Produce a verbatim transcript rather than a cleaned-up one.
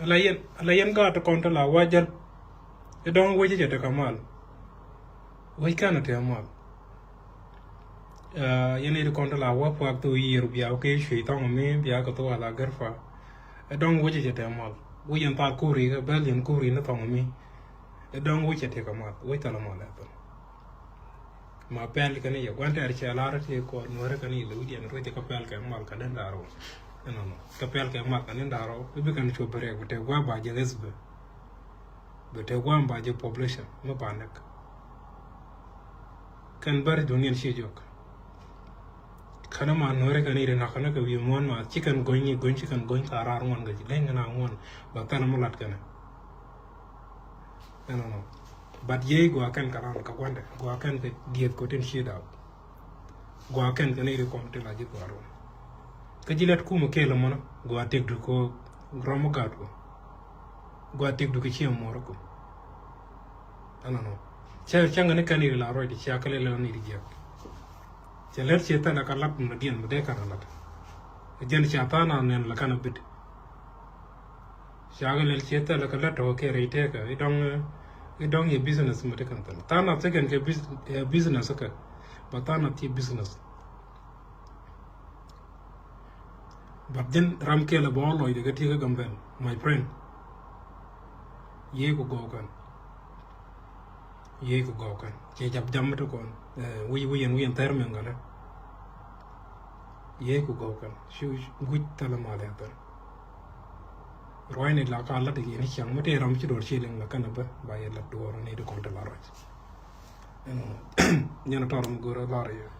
Ala yɛn, ala yɛn gaat ti kɔn ti la wa jäl. I̱ dɔ̱ŋ wec i̱ cɛ tekɛ mal. Wec kɛn a tekɛ mal. Yɛn i̱ ti kɔn ti la wa puak thok yiër bia wä kɛ cuec thɔŋ mi bia kɛ thok ala gɛr pa. I̱ dɔ̱ŋ wec i̱ cɛ tekɛ mal. Wec yɛn thaak kuri kɛ bɛl yɛn kuri ni thɔŋ mi. I̱ dɔ̱ŋ wec cɛ tekɛ mal. Wec thal mal ɛ thil. Ma pɛl kɛn i̱ yɛ gua̱n tɛɛr cɛ lar ti kɔn nuɛrɛ kɛn i̱ lɛ wi̱diɛn ruec kä pɛl kɛ mal kɛn in da̱r wä. Ɛnɔnɔ kä pɛl kɛ mal kɛn in da̱r wä i̱ bi kɛn cuɔp bi rɛk bi tɛk gua̱n ba jɛ ɣeth bɛ. Bi tɛk gua̱n ba jɛ population mi ba nɛk. Kɛn bäri duŋ yɛn ci jɔk. Kɛn ma nuɛrɛ kɛn i̱ ri nak kɛn kɛ wi̱i̱ muɔ̱n ma ci kɛn go̱ny i̱ go̱ny ci kɛn go̱ny ka raar ŋuɔ̱n kɛ ci leny kɛn a ŋuɔ̱n ba thɛl mi lat kɛn. Ɛnɔnɔ. But yey gua kɛn kɛ ran kɛ gua̱ndɛ gua kɛn kɛ dieth ko tin ci dap. Gua kɛn kɛ ni ri kɔm ti la ji̱ gua ron. Kä ji̱ lɛt kumɛ kɛɛl ɛmɔnɔ gua tëkdu ko rɔm gat ko. Gua tëkdu kɛ ciɛ mɔr ko. Ɛnɔnɔ. Cɛ cɛ ŋɛ ni kɛn iri la rɔy ti cia kɛ lɛ lɛ ni ri jiɛk. Cɛ lɛt ciɛ thɛlɛ kɛ lat mɛ diɛn mɛ dee kɛn lat. Jɛn cia tha̱a̱n a nɛn la kɛn a bit. Cakɛ lɛl ciɛ thɛlɛ kɛ lät tɔ̱ kɛ rɛy tɛkɛ i̱ dɔ̱ŋ i̱ dɔ̱ŋ yɛ business mɛ ti kɛn thɛlɛ tha̱a̱n a thikɛn kɛ business kɛ. Ba tha̱a̱n a ti business. But jɛn ram kɛl a bä ɔ lɔcdɛ kɛ ti kɛ Gambɛl my friend. Yee ku gɔw kɛn. Yee ku gɔw kɛn cɛ jap jam mi ti kɔn wi̱c wi̱c yɛn wi̱c yɛn thɛr mɛn ɣalɛ. Yee ku gɔw kɛn ci guic thɛlɛ mal yɛn thɛr. Ruacni la ka lat i̱ yɛn i̱ ciaŋ mi tëë ram ci duɔr ci liŋ la kɛn a bä ba yɛ lat duɔr ni di kɔn te la ruac. Ɛnɔ nyɛn a tɔr mi go̱r a lar yɛ.